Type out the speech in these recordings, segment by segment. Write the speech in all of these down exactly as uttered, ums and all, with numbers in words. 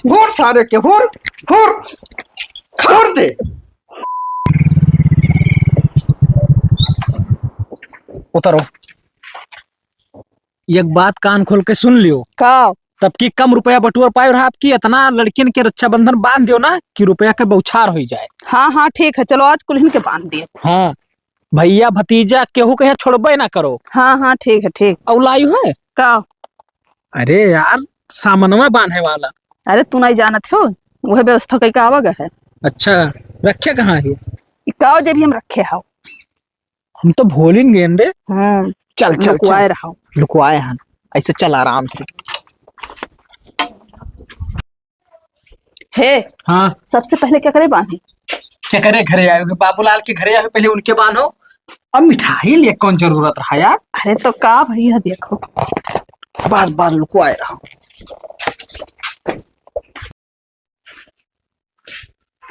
घूर सारे के, घूर, घूर, घूर दे। उतरो। एक बात कान खोल के सुन लियो। का? तब की कम रुपया बटुअर पायो रहा आपकी, इतना लड़कियन के रक्षाबंधन बांध दियो ना कि रुपया के बौछार होई जाए। हाँ, हाँ, ठीक है, चलो आज कुल्हिन के बांध दियो। हाँ, भैया भतीजा केहू के यहाँ छोड़बे ना करो। हाँ, हाँ, ठीक है, ठीक। और लायू है? का? अरे यार, सामनवा बांधे वाला। अरे, तू नहीं जानत हो, वह व्यवस्था कई का आवा गा है। अच्छा, रखे कहाँ है? ई का जे भी हम रखे हो। हम तो भूलिन गए रे। हाँ, चल, चल, लुकवाए चल। रहो। लुकवाए हन। ऐसे चल आराम से। हे, हाँ। सबसे पहले केकरे बांधी? केकरे घरे आयो हो? बाबूलाल के घरे आयो, पहले उनके बांधो। अब मिठाई लिए कौन जरूरत रहा यार? अरे तो का भैया, देखो। बस, बस, लुकवाए रहो।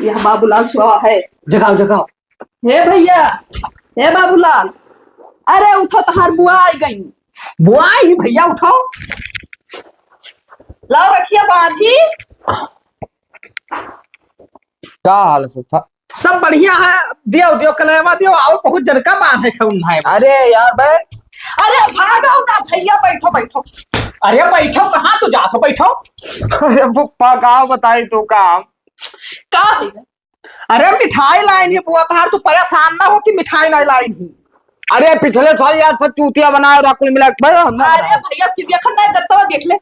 यह बाबूलाल सुआ है। जगाओ, जगाओ। हे भैया, हे बाबूलाल, अरे उठो, तहार बुआ आई गई। बुआ आई भैया, उठो। लाओ रखिया बांधी। का हाल है फूफा? सब बढ़िया है, दियो, दियो, कलेवा दियो, आओ, बहुत जन का बांधे थे उन्हें। अरे यार बे। अरे भागो ना भैया, बैठो, बैठो। अरे बैठो, कहाँ तू जात हो, बैठो। अरे फूफा, का बताई तू काम? का है? अरे मिठाई लाइन ही बुआ तहार, तू परेशान ना हो कि मिठाई नहीं लाइन ही। अरे पिछले साल यार सब चूतिया बनाए रहा कुल मिला के, भाई हम ना अरे बनाए। भैया, फिर देखन ना, गत्तवा देख ले।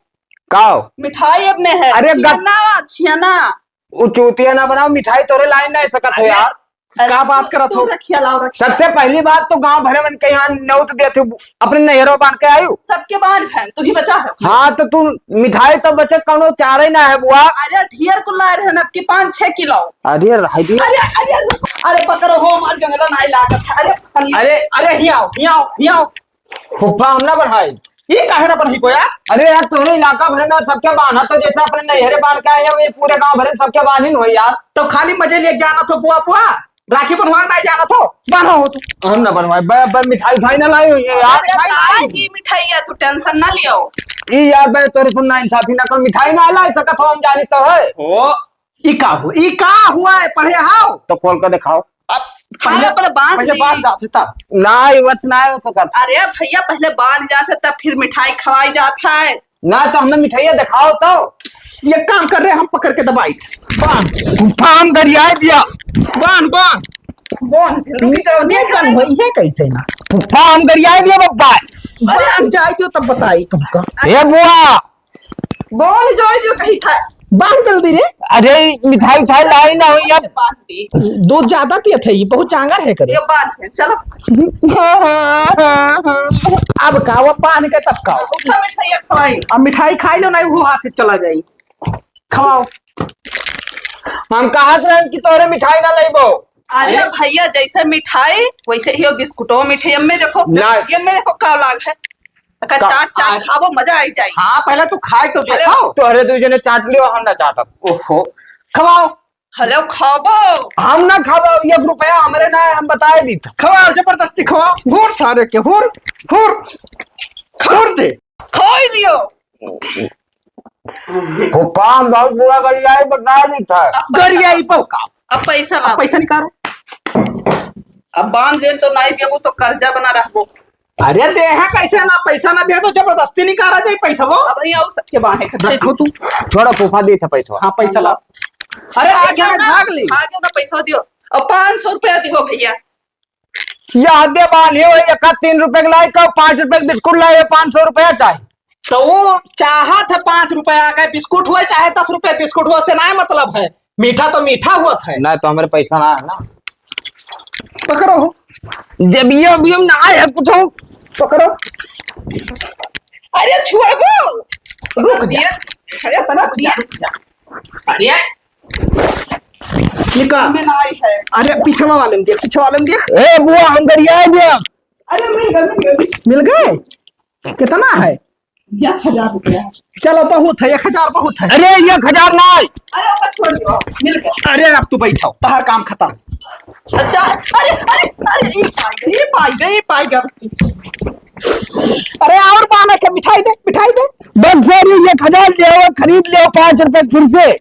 का हो? मिठाई अब ने है, अरे गत- छियाना, छियाना। वो चूतिया ना बनाओ, मिठाई तोरे लाइन नहीं सकत हो अरे, यार। अरे का बात तू, करत तू हो? रखिया लाओ, रखिया। सबसे पहली बात तो गांव भरे मन के यहाँ नेउत देत हो, अपने नैहरो बांध के आयु। सबके बांध है, तू ही बचा है। हाँ, तो तू मिठाई तो बचे, कौनो चारे ना है बुआ। अरे ढेर को लाए रहे ना, अब की पाँच छह किलो। अरे रह दी। अरे, अरे, रुक। अरे पकड़ो हो, हमार जंगला नाई लागत है। अरे पकड़ ली। अरे, अरे, हियाओ, हियाओ, हियाओ। फूफा, हम ना बढ़ाई। ई काहे ना बढ़ाई को यार? अरे यार, तोहरे इलाका भरे में सबके बान्हा तो जैसे अपने नैहरे बांध के आए हैं, ये पूरे गांव भरे में सबके बान्हिन हो यार। तो खाली मजे लिए जाना तो बुआ बुआ, राखी बंधवा नहीं जाना तो बान्हा हो तू। हम ना बनवाए, बे, बे, मिठाई उठाई ना लाई हुई है यार। अरे मिठाई लाई। लाई ही मिठाई है, तू tension ना लियो। ई यार, बे, तोरे से ना इंसाफी ना कर, मिठाई ना लाई सकत हो, हम जानी तो है। ओ, ई का हुआ? ई का हुआ है? पढ़े हाव? तो खोल के दिखाओ। अब पहले, पहले बांध पहले ली। बांध जाते तब। ना, ये बस ना हो सकत। अरे भैया, पहले बांध जाते तब फिर मिठाई खवाई जात है। ना तो हमें मिठाइयाँ दिखाओ तो। ये काम कर रहे, हम पकड़ के दबाई। बांध। फूफा, हम गरियाए दिया। बांध, बांध। बांध, रुक जाओ, नहीं बांध। भाई, ये कैसे ना? फूफा, हम गरियाए दिया बब्बा। बांध जाए दियो तब बताई तुमका। ए बुआ, बोल जो जो कही था। बांध जल्दी रे। अरे, मिठाई उठाई लाई ना हुई अब। बांध दी। दूध ज्यादा पियत है, ये बहुत चांगर है करे। ये बांध है, चलो। अब का, वो बांध के तब का? उठा मिठाई खवाई। अब मिठाई खाई लो, नहीं वो हाथ से चला जाई। खवाओ। हम कहत रहन कि तोरे मिठाई ना लेबो। अरे अरे। भैया, जैसे मिठाई वैसे ही हो, बिस्कुटो मिठाई। एम्मे देखो, ना। एम्मे देखो का लाग है। अगर तो चाट, चाट आज खाबो, मजा आई जाई। हाँ, पहले तू खाए तो अरे। देखो। तोहरे दू जने चाट लियो, हम ना चाटब। ओहो, खवाओ। हेलो, खाबो? हम ना खाबो, एक रुपया हमरे ना है, हम बताए दी। खवाओ, जबरदस्ती खवाओ। घूर सारे के, घूर, घूर, घूर दे। खाई लियो। फूफा, हम बहुत बुरा गरियाई, बता दी था। अब पैसा गरियाई लाओ। पो का? अब पैसा अब लाओ। पैसा निकालो। अब बांध दे तो नहीं देबो तो कर्जा बना रहबो। अरे दे है कैसे ना, पैसा ना दे तो जबरदस्ती निकाला जाए पैसा वो। अब यहाँ और सबके बांधे खत्ते। रखो तू। छोड़ो फूफा, दे था पैसा। हाँ पैसा लाओ। अरे भाग देखिए ना, ना, भाग ली। भाग ना, पैसा दियो। अब पाँच सौ रुपया दियो भैया। या दे बांधे हो, एक तीन रुपए के लाई का, पाँच रुपए के बिस्कुट लाई, पाँच सौ रुपया चाहे। तो वो चाहत है पाँच रुपया का बिस्कुट हुआ, चाहे दस रुपया बिस्कुट हुआ, से ना मतलब है। मीठा तो मीठा हुआ था। ना तो हमारे पैसा ना है ना। पकड़ो। जब ये अभी हम ना आए हैं कुछ। पकड़ो। अरे छोड़बो। रुक जा। अरे, अरे, अरे, अरे। निकाल। में ना आई है। अरे, पीछे वाले में देख, पीछे वाले में देख। ए, बुआ, हम गरियाए दिया। अरे, मिल गए, मिल गए। मिल गए? कितना है? एक हजार रुपया। चलो, बहुत है, एक हजार बहुत है। अरे, एक हजार ना है। अरे, ओकर छोड़ दो, मिल गए। अरे, अब तू बैठो, तहार काम खत्म। अच्छा, अरे, अरे, अरे, ई पाई गई, ई पाई गई, ई पाई गई। अरे और बान्हे के, मिठाई दे, मिठाई दे। बस सर, ये एक हजार ले आओ, खरीद ले आओ पाँच रुपए फिर से।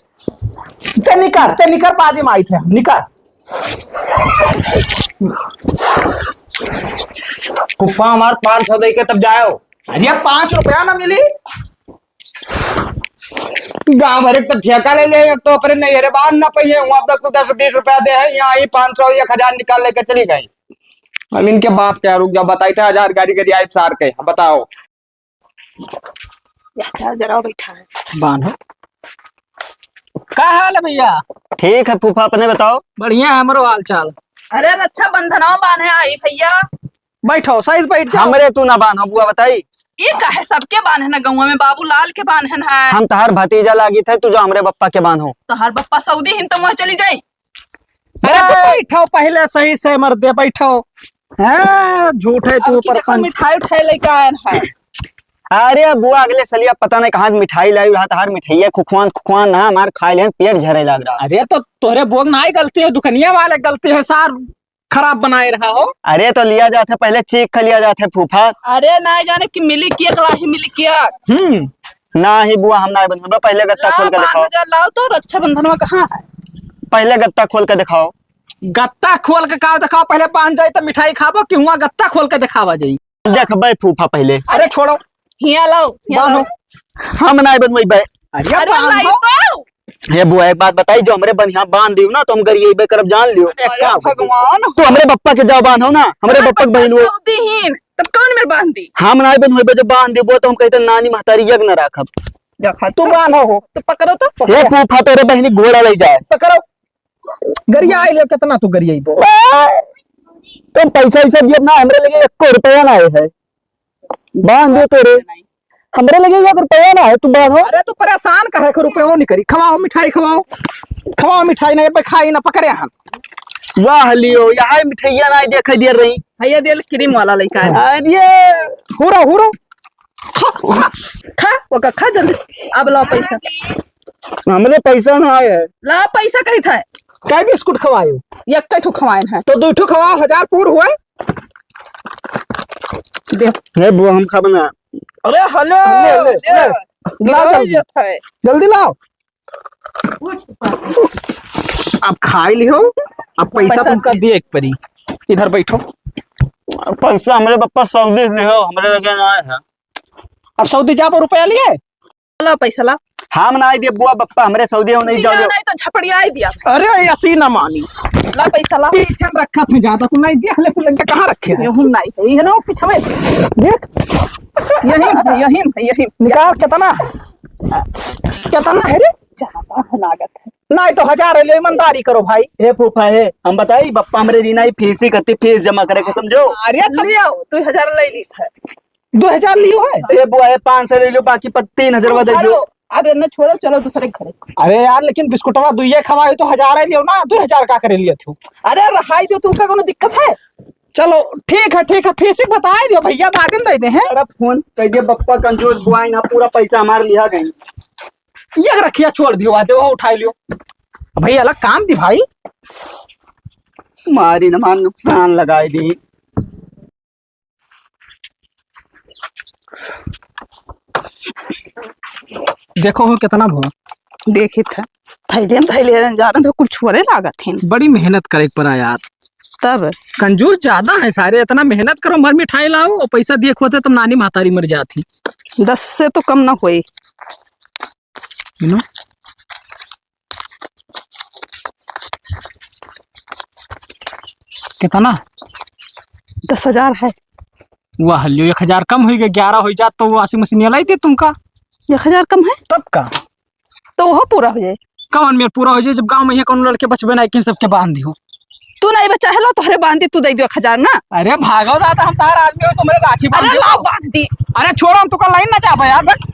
ते निकर, ते निकर, बाद में आई थे, निकर। फूफा, हमार पाँच सौ दे के तब जाओ। अरे, पाँच रुपया ना मिली। गाँव भर एक तो ठेका ले ले, एक तो अपने नैहरे बांध ना पाइए, वहाँ पे तो दस बीस रुपया दे है, यहाँ ही पाँच सौ एक हजार निकाल लेके चली गई। अब इनके बाप क्या, रुक जाओ, बताई थे, हजार गाड़ी गाड़ी आई सार के, बताओ। या चार्जर आओ बैठा है। बांधो। का हाल है भैया? ठीक है फूफा, अपने बताओ। बढ़िया है हमरो हाल चाल। अरे रक्षाबंधनवा बांधे आई भैया। बैठो, सही से बैठ जाओ। हमरे तू ना बांधो बुआ, बताई। ई काहे सबके बांधे ना, गौवा में बाबूलाल के बांधे ना है। हम तहार भतीजा लागित है, तू जो हमरे बप्पा के बांधो। तहार बप्पा सऊदी हिन तो वहाँ चली जाई। अरे तू ए! बैठो पहले सही से मर्दे, बैठो। हैं, झूठे तू अब की ऊपर देखो, अपन मिठाई उठाई लेके आए हैं। अरे बुआ, अगले सलिया पता नहीं कहाँ से मिठाई लाई रहा, तहार मिठाइया खुखवान खुखवान ना हमार खाए लेन, पेट झरे लग रहा। अरे तो तोहरे बुआ के नाई गलती है, दुकनिया वाले के गलती है, सार खराब बनाए रहा हो। अरे तो लिया जात है, पहले चीख के लिया जात है फूफा। अरे ना जाने कि मिली किया, कलाही मिली किया। हम्म। ना ही बुआ, हम ना बनबे, पहले गत्ता ला, खोल के बांध दिखाओ। जा, लाओ तो रक्षाबंधनवा कहाँ है? पहले गत्ता खोल के दिखाओ। गत्ता खोल के का दिखाओ, पहले बांध जाए तो मिठाई खाबो कि हुआ गत्ता खोल के दिखावा जाई? देखबे फूफा पहिले। अरे छोड़ो। हिया लाओ, हिया बांधो। लाओ। हम नाय बनवाई बे। अरे अरे बांधो। लाई तो। हे बुआ, एक बात बताई, जो हमरे बनिया बांध दियो ना, तो हम गरियेबे करब, जान लियो। अरे भगवान। तो हमरे बप्पा के जाओ बांधो ना, हमरे बप्पा के बहिन हो। सऊदी हीन, तब कौन मेरे बांध दी? हम नाय बनवाई बे, जब बांध दियो, तो हम कहते नानी महतारी यज्ञ न राखब। देखा, तू बांधो हो। तो पकड़ो तो। हे फूफा, तोरे बहिनी घोड़ा ले जाए। पकड़ो। गरिया आइल हो, कितना तू गरियाइबो? तुम पैसा वैसा दियब ना, हमरे लगे एको रुपया ना आए है। बांध दे तोरे। हमरे लगे एक रुपया ना है, तू बांधो। अरे तू परेशान काहे को, रुपयो नहीं करी। खवाओ मिठाई, खवाओ। खवाओ मिठाई, नहीं पे खाई ना, पकड़े हम। वाह लियो, यहाँ मिठाइया ना देखे दे रही। भैया दिल क्रीम वाला लइका है। अरे। हुरो, हुरो। खा, खा, खा, ओका खा जल्दी से। अब लाओ पैसा। हमरे पैसा ना आए है। ला पैसा कही था। कै बिस्कुट खवायो? एक ठो खवाए है। तो दो ठो खवाओ, हजार पूर हुए। दे। हे बुआ, हम खाबे ना। अरे हेलो। ले, ले, ले। ले। लाओ जल्दी। जल्दी लाओ। अब खाई लिहो, अब पैसा पैसा तुमका दिए के पड़ी। इधर बैठो। पैसा हमरे बप्पा सऊदी लिहो, हमरे लगे ना आए हैं। अब सऊदी जाबो रुपया लिए? ला पैसा ला। हम ना दे बुआ बप्पा, हमरे सऊदी हो नहीं दिया जाओ। नहीं तो झपड़िया ही दिया। अरे ऐसी ना मानी। ला पैसा ला। पीछे रखा से ज्यादा तू नहीं दिया, ले तू लंका कहाँ रखे है? यहूं नहीं है, ये ना पिछवे। देख। यही है, यही है, यही। निकाल कितना? कितना है रे? ज्यादा है लागत है। नहीं तो हजार है, ले ईमानदारी करो भाई। हे फूफा है, हम बताई बप्पा हमरे दी नहीं फीस ही करती, फीस जमा करे के समझो। अरे तब लियो, तू हजार ले ली था। दो हजार लियो है? ए बुआ, ए पाँच सौ ले लो, बाकी प-, तीन हजार दे दो। अरे, अब इन्हें छोड़ो, चलो दूसरे के घरे। अरे यार, लेकिन बिस्कुटवा दुइये खवाए तो हजार ही लियो ना, दो हजार का करे लियो तू? अरे रहाई दो, तू का कोनो दिक्कत है? चलो ठीक है, ठीक है, फीस ही बताए दियो भैया, बाद में दे दे हैं। अरे फोन कहिए बप्पा कंजूस बुआई ना, पूरा पैसा हमार लिया गई। ये रखिया छोड़ दियो, आते वो उठा लियो। भैया अलग काम दी भाई। मारी न मान नुकसान लगाए दी। देखो हो कितना भवा। देखी था, थैलियन थैलियन जा रहे थे, कुल छुअरे लागत हैं। बड़ी मेहनत करे के पड़ा यार। तब? कंजूस ज्यादा है सारे, इतना मेहनत करो, मर मिठाई लाओ और पैसा दिए खोते तब नानी महतारी मर जाती। दस से तो कम ना होई। You know? कितना? दस हजार है। वाह लियो, एक हजार कम होई गए, ग्यारह होई जात तो washing machine लाई थी तुमका। एक हजार कम है? तब का? तो वो पूरा हो जाए। कौन मेर पूरा हो जाए, जब गांव में यहाँ कौन लड़के बचबे नहीं, किन सबके बांध दियो। तू नहीं बचा है, लो तोहरे बांध दी, तू दे दियो एक हजार ना। अरे भागो दादा, हम तार आदमी हो, तुम्हारे राखी बांध अरे दियो। लाओ बांध दी। अरे छोड़ो, हम तुका लाइन ना चाहबे यार, बट